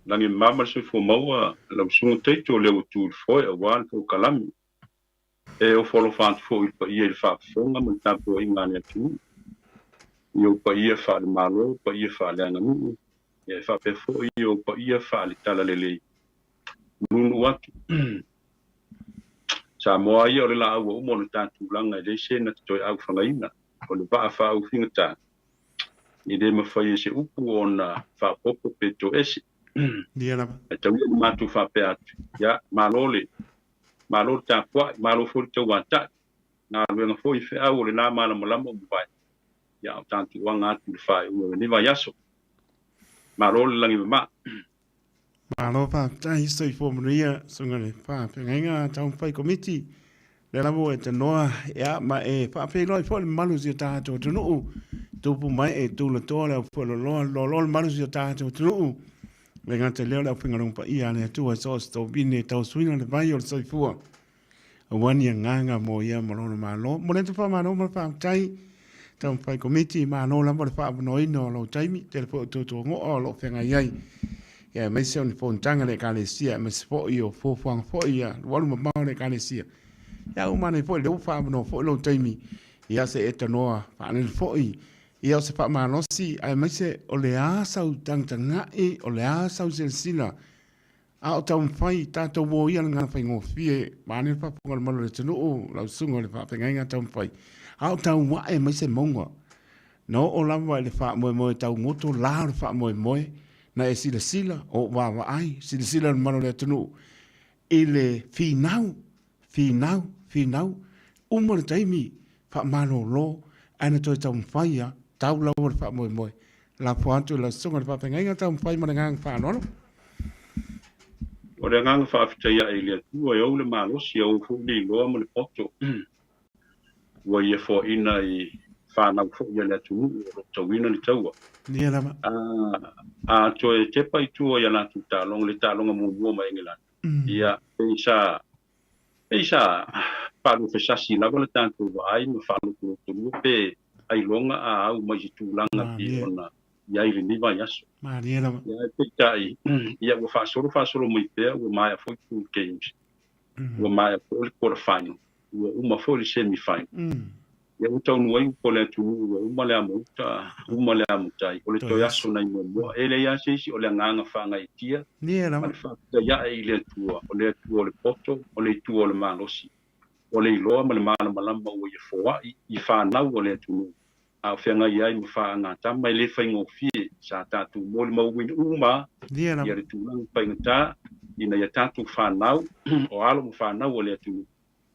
Lagi mama le soifua maua lau susuga Taito o lea ua tu i le foe aua le polokalame. E ofo alofa atu foi i le paia i le faafofoga ma le tapuaiga a le atunuu. I ou paia faale-Malo, paia faaleaganuu, ia e faapea foi i ou paia faale-Talalelei. Nuunuu atu. Samoa ia o le laau ua uma ona ta tulaga e leai se na te toe aufagaina. O le vaa faaufigata e le mafai e se upu ona faaopoopo pe toese. Ia lava. Ae tau ia ina matou faapea atu, ia, malo le, malo le tapuai, malo foi le tauatai. Galuega foi feau o lena malamalama ua mavae, ia a o tatou aga atu i le faaiuga o lenei vaiaso. Malo le lagi mama. Malo faafetai soifua manuia susuga i le faafeagaiga a Taumafai Komiti. Lea lava ua e tanoa ia ma e faafeiloai foi le mamalu o si o tatou atunuu. Tupu mai e tulatoa le aufueloloa le loaloa le mamalu o si o tatou atunuu. Le gata i lea o le aufaigaluega paia a le Atua i so o se tovine e tausuina le vai o le soifua. Aua ni agaga mo ia ma lona Malo. Momoli atu le faamalo ma le faafetai Taumafai Komiti, malo lava le faaavanoaina o lou taimi, tele foi o tuatuagoa o lo o feagai ai, ia aemaise o ni fonotaga a le Ekalesia, aemaise foi o fuafuaga foi ia alualu mamao a le Ekalesia. Ia ua manaia foi o lea ua faaavanoa foi lou taimi, ia se i e tanoa faalele foi ia o se faamalosi, aemaise o le a sau tagatagai, o le a sau silasila A o taumafai tatou o ia le gagana faigofie, vaeane le faafofoga a le mamalu o le atunuu, lau susuga i le faafeagaiga taumafai, a o tau ae mai se mauga. Na oo lava i le faamoemoe taugoto la o le faamoemoe, na e silasila, o ou vaavaai, silasila le mamalu o le atunuu i le finau, finau, finau, uma le taimi, faamalolo, ae na toe taumafai lava, tau lava le faamoemoe. Lafo atu i lau susuga i le faafeagaiga taumafai ma le agaga faaaloalo. O le agaga faafetai ae i le Atua e ou le malosi, e ou foi le iloa ma le poto ua ia foaina i fanau foi a le atunuu o lo o tauina le taua. Ia lava. A toe tepa i tua i a latou taaloga, le taaloga muamua ma Engelana, ia, pei sa Pei sa faaluafesasi lava le tatou vaai ma faalotolotolua pe ailoga a au mai se tulaga pei ona i ai lenei vaiaso. Malie lava. Ia, ae peitai, ia ua faasolo faasolo mai pea, ua maea foi pool games, ua maea foi le quarter final, ua uma foi le semi final. Ia ua taunuu ai upu a le atunuu ua uma le amo uta, uma le amo tai, o le toe aso nai muamua. E leai lava se isi, o le agaga faagaeetia ma le faafetai ae i le Atua, o le Atua o le poto, o le Atua o le malosi, o le iloa ma le malamalama ua ia foai i fanau a le atunuu, a o feagai ai ma faagatama e le faigofie sa tatou molimauina uma ia le tulaga faigata ina ia tatou fanau, o alo ma fanau a le atunuu,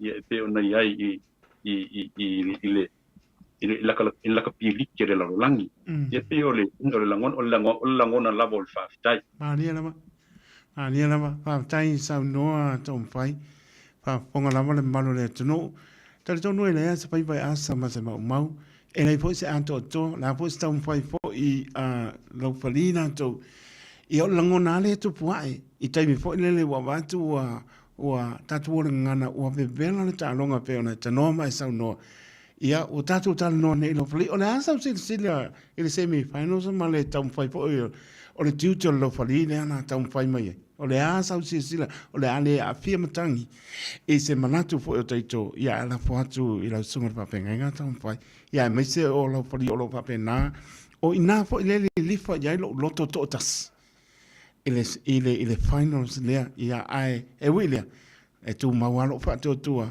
ia e pei ona i ai i i i i i le i le i le lakapiliki a le lalolagi. Ia pei o le o le lagona o le lagona o le lagona lava o le faafetai. Malie lava. Malie lava. Faafetai saunoa Taumafai. Faafofoga lava le mamalu o le atunuu. Talitonu e leai se faiva e asa ma se maumau. E leai foi se atoatoa. O le a foi se taumafai foi a laufali latou. Ia o le lagona lava lea e tupu ae i taimi foi lele ua avatu ua Ua tatou o le gagana, ua vevela le taaloga e pei ona e tanoa ma e saunoa. Ia, ua tatou talanoa nei i Laufali. O le a sau silasila i le semi finals ma le taumafai foi o le tiute o le Laufali lea na taumafai mai ai? O le a sau silasila, o le a le aafia matagi i se manatu foi o taito, ia ae lafo atu i lau susuga i le faafeagaiga taumafai. Ia aemaise o Laufali o lo o faapena, o i ina foi lea e lilifa i ai lou loto toatasi. I le, i le, i le finals lea, ia, ae, e ui i lea, e tumau lava lou faatuatua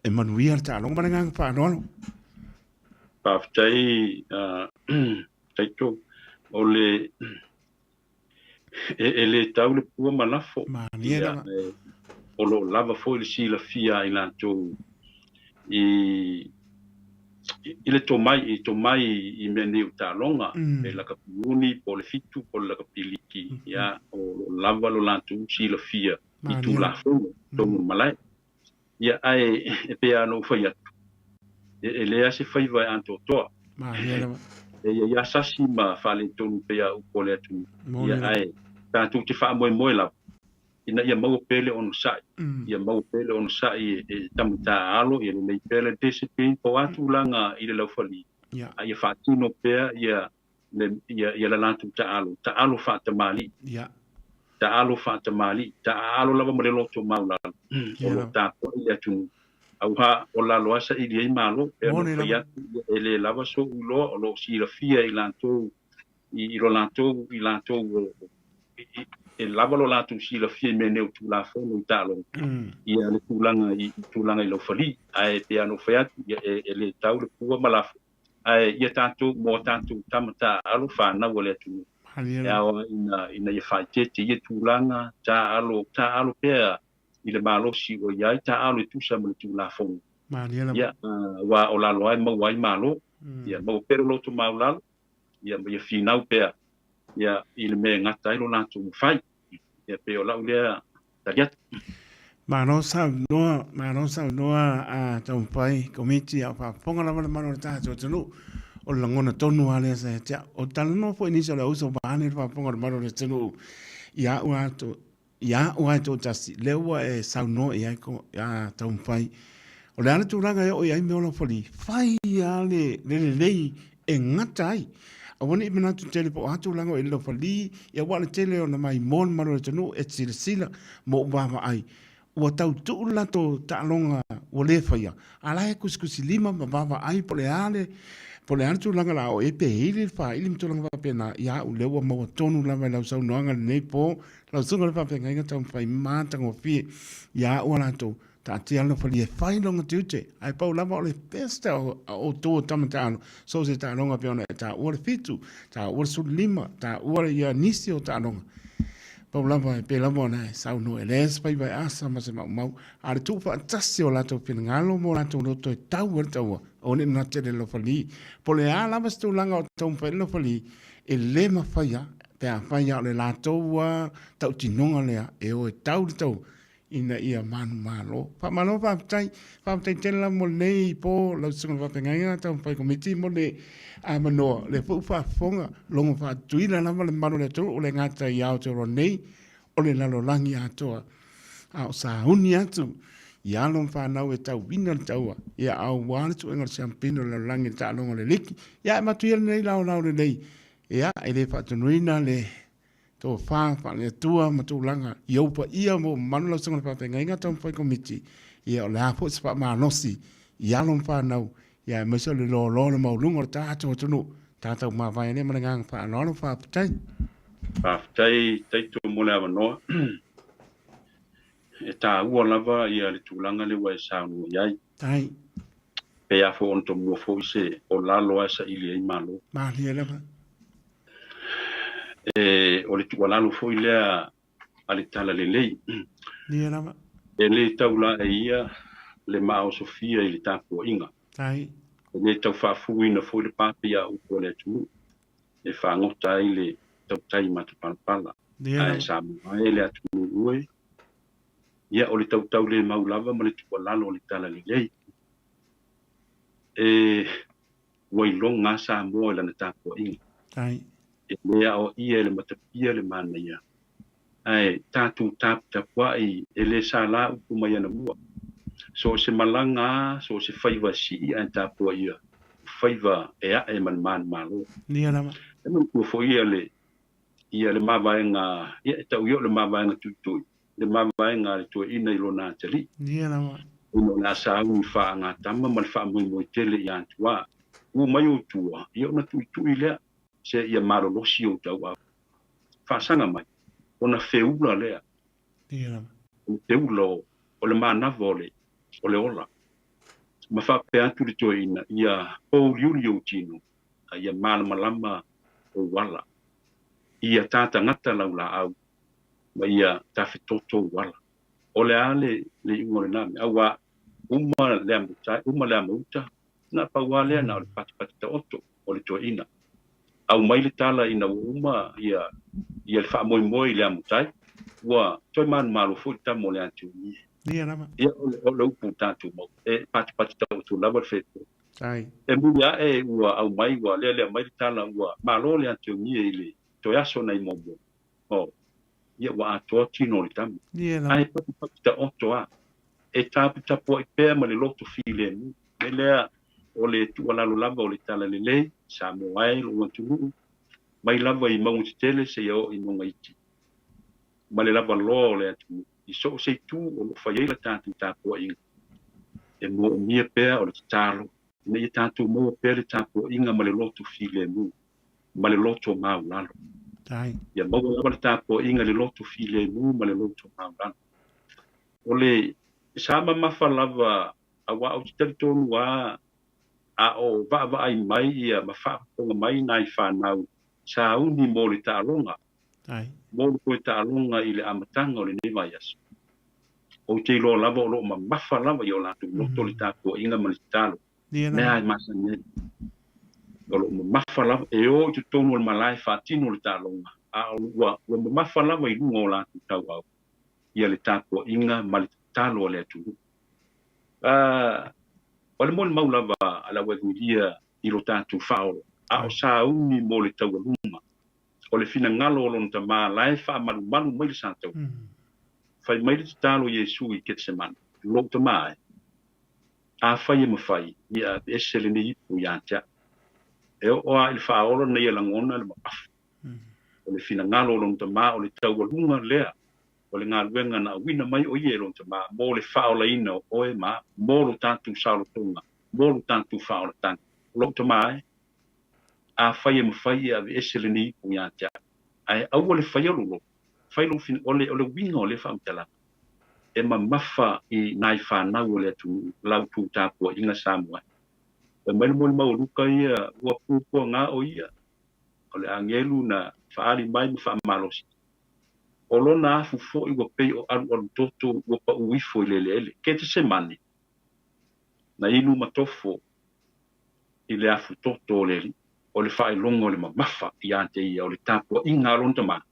e manuia le taaloga. Ma le agaga faaaloalo. Faafetai Taito, o le, e le tau le pua ma lafo. Malie lava. O lo o lava foi le silafia a i latou i i le tomai, i tomai i mea nei o taaloga, pe lakapi uni, po o le fitu, po o le lakapi liki, ia, o lo o lava lo latou silafia i Tulafono i totonu o le malae. Ia, ae e pei lava ona ou fai atu, e leai lava se faiva e atoatoa. E i ai lava sasi ma faaletonu pei lava o upu a le atunuu. Ia, ae tatou te faamoemoe lava ina ia maua pea le onosai, ia maua pea le onosai e tamaita alo, ia lelei pea le discipline, po o a tulaga i le laufali, a ia faatino pea ia le latou taalo, taalo faatamalii. Taalo faatamali'i taalo lava ma le loto maulalo o lo tapua'i le atunuu auhā o lalo a saili ai malo e ona fai atu e lē lava so'u iloa o loo silafia i latou i lo latou i latou e lava lo latou silafia i mea nei o tulafono i taaloga ia le tulaga i tulaga i laufali ae pe ana fai atu e lē tau le pua ma lafo ae ia tatou mo tatou tama taalo fanau o le atunuu e aoa ina ia faaeteete ia tulaga taalo pea i le malosi o iai taalo e tusa ma le tulafono ia ua o lalo ai maua ai malo ia maua pea le loto maulalo ia ma ia finau pea ia i le mea e gata ai lo latou mafai ia pe o lau lea tali atu. Malo saunoa a taumafai komiti a faafofoga lava le mamalu o le tatou atunuu o le lagona tonu lava lea sa ia te au. O talanoa foi nisi o le auso vaeane le faafofoga o le mamalu o le atunuu ia au lava e toatasi lea ua e saunoa i ai a taumafai. O le a le tulaga e oo i ai mea o laufali, fai lava le lelei e gata ai. Aua ne i manatu tele po o a tulaga o i le laufali, ia aua o le tele o na maimoa le mamalu o le atunuu e silasila ma ou vaavaai, ua tau tuu le latou taaloga ua le faia, a la e kusikusilima ma vaavaai po o le a le, po o le a le tulaga o le a oo i ai, pe ili le faili ma tulaga faapena, ia au lea ua maua tonu lava i lau saunoaga i lenei po, lau susuga i le faafeagaiga taumafai matagofie ia au a latou taatia le falia e fai lona tiute, ae pau lava o le best a outou o tama taalo, so o se taaloga pei ona e taua le 7, taua le 15, taua ia nisi o taaloga. Pau lava e pei lava ona e saunoa e le se faiva e asa ma se maumau, a o le tuufaatasi o latou finagalo ma o latou loto e tau ai le taua, aua ne i manatu tele i le laufali. Po o le a lava se tulaga o taumafai ai le laufali, e le mafaia pe afai lava o le latou lava tautinoga lea e o e tau le taua ina ia manumalo. Faamalo faafetai, faafetai tele lava mo lenei po lau Susuga i le Faafeagaiga Taumafai Komiti mo le avanoa, o lea foi ua faafofoga logo faatutuila lava le mamalu o le atunuu, e le gata i Aotearoa nei, o le lalolagi atoa. A o sauni atu i alo ma fanau e tauina le taua, ia aua le suega o le siampina o le lalolagi i le taaloga o le liki. Ia ae matuia lenei laolao lelei, ia e le faatonuina le tofa faale-Atua ma tulaga i ou paia ma ou mamalu lau Susuga i le Faafeagaiga Taumafai Komiti, ia o le a foi se faamalosi i alo ma fanau, ia aemaise o le loaloa o le maualuga o le tatou atunuu, tatou mavae lea ma le agaga faaaloalo, faafetai. Faafetai Taito mo le avanoa. E taua lava ia le tulaga lea ua e saunoa i ai. Tai. Pei a foi ona tomua foi se o lalo lava e saili ai malo. Malie lava. E, o le tuualalo foi lea a le Talalelei. Lia lava. E le tau laeia le maaosofia i le tapuaiga. Tai. E le tau faafuluina foi le pape ia upu a le atunuu e fagota ai le tautai matapalapala. Lia Ae Samoa e le atunuu e, ia o le tautaulemau lava ma le tuualalo o le Talalelei. E ua iloga Samoa i lana tapuaiga. Ai. E le aoaia e le matapia le manaia, ae tatou taputapuai e le salā upu mai anamua. So o se malaga a, so o se faiva sii ae tapuaia, o faiva e ae ma le manumalo. Nia lava. E manatua foi ia le ia le mavaega, ia e tau ia o le mavaega tuitui, le mavaega a le toeaina i lona atalii. Nia lava. Ona o le a sauni faagatama ma le faamoemoe tele ia atuā. Ua mai o tua, ia ona tuitui lea, se ia malolosi ou tauau. Faasaga mai, ona feula lea. Nia lava. O le feula o le manava o le ola. Ma faapea atu le toeaina, ia pouliuli ou tino, a ia malamalama ou ala. Ia tatagata lau laau, ma ia tafetoto ou ala. O le a le iuga o lena mea, auā uma le amutai, uma le amauta, na pau lava lea na o le patipati taoto o le toeaina. Aumai le tala ina ua uma ia le faamoemoe i le amutai, ua toe manumalo foi le tama o le atunie. Ia lava. Ia o le upu tatou mau, e patipati taoto lava le feto. Tai. E muli ae ua aumai, ua lealea mai le tala, ua malo le atunie i le toe aso nai muamua. Oh, ia ua atoa tino o le tama. Ia lava. Ae patipati taoto a. E taputapuai pea ma le loto filemu. Me lea o le tuualalo lava o le Talalelei, Samoa e lou atunuu, mai lava i mauga tetele seia oo i mauga iti. ma le lavaloa o le atunuu i so o se itu o lo o fai ai la tatou tapuaiga. E moomia pea o le tatalo ina ia tatou maua pea le tapuaiga ma le loto filemu ma le loto maualalo. Ia maua lava le tapuaiga i le loto filemu ma le loto maualalo. O le sa mamafa lava aua ou te talitonu lava a o vaavaai mai ia ma faafofoga mai nai fanau sauni mo le taaloga, mo le toe taaloga i le amataga o lenei vaiaso. Ou te iloa lava o lo o mamafa lava i o latou loto le tapuaiga ma le tatalo. Mea e masani ai. O lo o mamafa lava, e o i totonu o le malae faatino le taaloga, a ua mamafa lava i luga o latou tauau ia le tapuaiga ma le tatalo a le atunuu. O le molimau lava a le auevuilia i lo tatou faaola, a o sauni mo le taualuga o le finagalo o lona Tama la e faamalumalu mai le sataua. Fai mai le tatalo Iesu i Ketsemane, Lou Tama e, afai e mafai, ia aveese lenei ipu ia te au. E oo lava i le faaola na ia lagona le mamafa o le finagalo o lona Tama, o le taualuga lea o le galuega na auina mai o ia e lona Tama mo le faaolaina o oe ma au, mo lo tatou saolotoga, mo lo tatou faaolataga. Lou Tama e, afai e mafai e aveese lenei ipu ia te au, ae aua le faia lou loto, fai lou finagalo. O le uiga o lea faamatalaga, e mamafa i nai fanau o le atunuu lau tou tapuaiga Samoa. Fai mai le molimau o Luka ia, ua puapuaga o ia, o le agelu na faaali mai ma faamalosi. O lona afu foi ua pei o alualu toto ua pau ifo i le eleele. Ketesemane, na inu ma tofo i le afu toto o le Alii, o le faailoga o le mamafa ia te ia o le tapuaiga a lona Tama,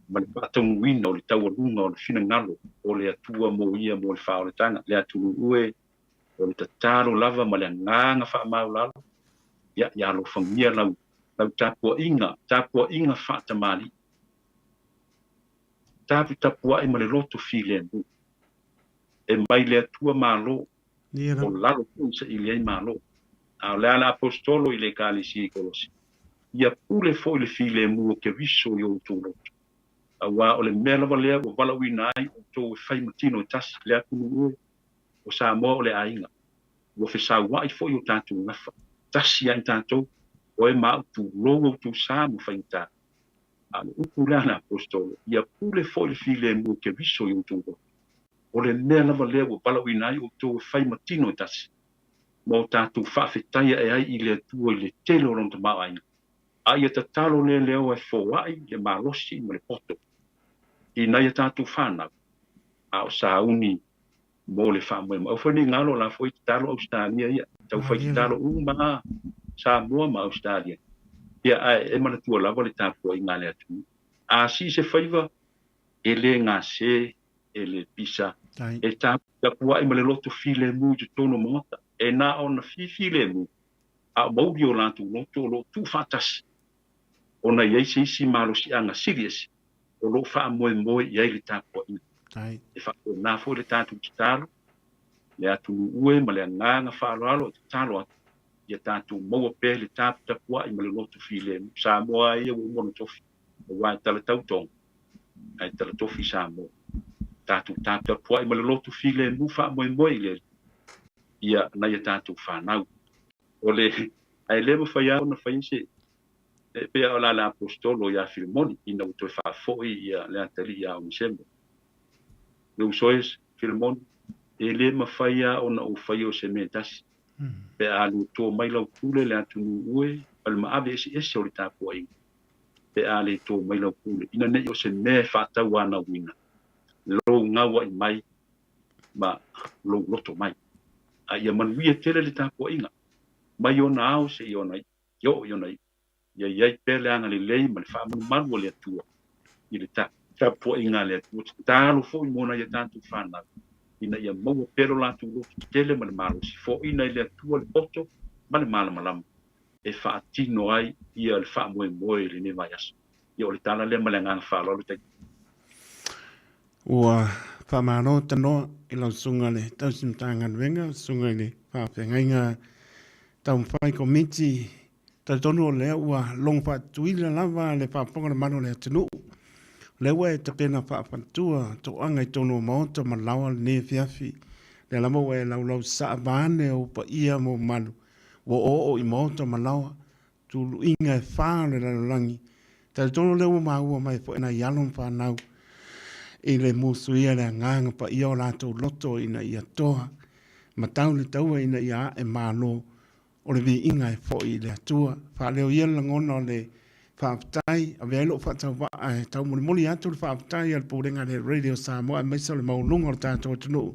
ma le faataunuuina o le taualuga o le finagalo o le Atua mo ia mo le faaolataga. Le atunuu e, o le tatalo lava ma le agaga faamaualalo, ia, ia alofagia lau, lau tapuaiga, tapuaiga faatamalii, taputapuai ma le loto filemu, e mai le Atua malo, o lalo foi i saili ai malo. A o le a le aposetolo i le Ekalesia i Kolosi, ia pule foi le filemu o Keriso i outou loto, auā o le mea lava lea ua valaauina ai outou e fai ma tino e tasi, le atunuu e, o Samoa o le aiga, ua fesaua'i foi o tatou gafa, tasi lava i tatou, oe ma au, tulou outou sa ma faigata. A o le upu lea a le aposetolo, ia pule foi le filemu o Keriso i outou loto. O le mea lava lea ua valaauina ai outou e fai ma tino e tasi, ma o tatou faafetai ae ai i le Atua i le tele o Lona tamaoaiga. A ia tatalo lea leo e foai le malosi ma le poto i nai a tatou fanau, a o sauni mo le faamoemoe. Aua foi ne i galo o la foi tatalo Ausetalia ia, taufai tatalo uma lava Samoa ma Ausetalia. Ia, ae e manatua lava le tapuaiga a le atunuu. A sii se faiva, e le gase, e le pisa, e tapuai ma le loto filemu i totonu o maota. E na ona fifilemu, a o mauli o latou loto o lo o tuufaatasi, ona i ai se isi malosiaga sili ese o lo o faamoemoe i ai le tapuaiga. E faapena foi le tatou tatalo, le atunuu e ma le agaga faaaloalo e tatalo atu, ia tatou maua pea le taputapuai ma le loto filemu. Samoa a ia ua uma ona tofi, aua e talatau Tonga, ae talatofi Samoa. Tatou taputapuai ma le loto filemu faamoemoe i le Alii, ia nai a tatou fanau. O le, ae le mafai lava ona fai se, e pei o la le aposetolo ia Filemoni, ina ua toe faafoi ia le atalii ia Onesemo. Le uso e, Filemoni, e le mafai lava ona ou faia o se mea e tasi, pe a le to mai lau pule le atunuu e, ma le maave eseese o le tapuaiga, pe a le to mai lau pule, ina ne i o se mea e faatauanauina lou gaua'i mai ma lou loto mai. A ia manuia tele le tapuaiga, mai ona ao seia ona iu, ia oo i ona iu, ia i ai pea le agalelei ma le faamalumalu a le Atua i le tapuaiga a le Atua. Tatalo foi mo nai a tatou fanau, ina ia maua pea lo latou loto tetele ma le malosi, foaina e le Atua le poto ma le malamalama e faatino ai ia le faamoemoe i lenei vaiaso. Ia o le tala lea ma le agaga faaaloalo. Thank you. Ua faamalo tanoa i lau susuga le tausi Matagaluega, susuga i le faafeagaiga taumafai komiti. Talitonu o lea ua logo faatutuila lava le faafofoga le malu o le atunuu. Lea ua e tapena faafantua toaga i totonu o maota ma laoa lenei afiafi. Lea lava ua e laulau sasaa vaeane ou paia ma ou mamalu, ua oooo i maota ma laoa, tuluiga e fa o le lalolagi. Talitonu lea ua maua mai foi nai alo ma fanau i le musuia le agaga paia o latou loto ina ia toa ma tau le taua ina ia ae malo o le viiga e foi i le Atua. Faaleo ia le lagona o le faafetai, avea ai lou faatauvaa e taumolimoli atu le faafetai a le Pulega a le Radio Samoa aemaise o le maualuga o le tatou atunuu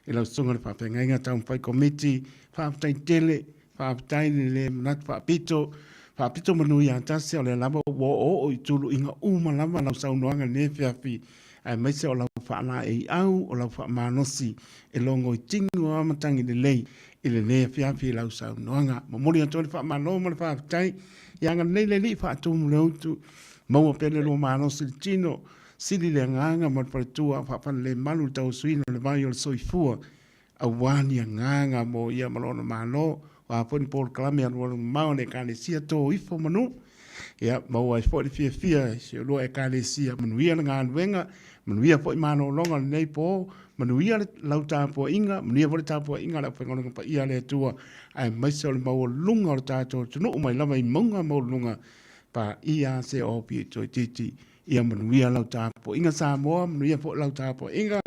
i lau Susuga i le Faafeagaiga Taumafai Komiti. Faafetai tele, faafetai i le le manatu faapito, faapito manu ia tasi, o lea lava ua oooo i tuluiga uma lava lau saunoaga i lenei afiafi, aemaise o lau faalaeiau, o lau faamalosi e logo i tino lava matagi lelei i lenei afiafi i lau saunoaga. Momoli atu ai le faamalo ma le faafetai ia agalelei le Alii faatumu le utu, maua pea le lua malosi i le tino, sili le agaga ma le faletua, faafalelemalu le tauasuina o le vai o le soifua, aua ni agaga mo ia ma lona Malo, o a foi ni polokalame alualu mamao a le Ekalesia, to ifo manu, ia maua ai foi le fiafia i si olua Ekalesia. Manuia le galuega, manuia foi malologa o lenei po, manuia le lau tapuaiga, manuia foi le tapuaiga a le aufaigaluega paia a le Atua, aemaise o le maualuga o le tatou atunuu mai lava i mauga maualuluga paia se o pito itiiti. Ia manuia lau tapuaiga Samoa, manuia foi lau tapuaiga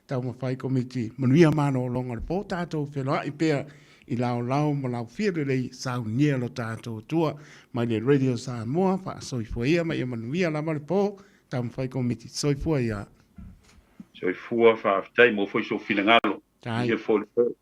taumafai komiti, manuia malologa o le po, tatou feiloai pea i laolao ma laufia lelei saunia lo tatou Atua mai le Radio Samoa. Faasoifua ia ma ia manuia lava le po, taumafai komiti. Soifua ia. Soifua, faafetai mo foi sou finagalo. Ia foi le po.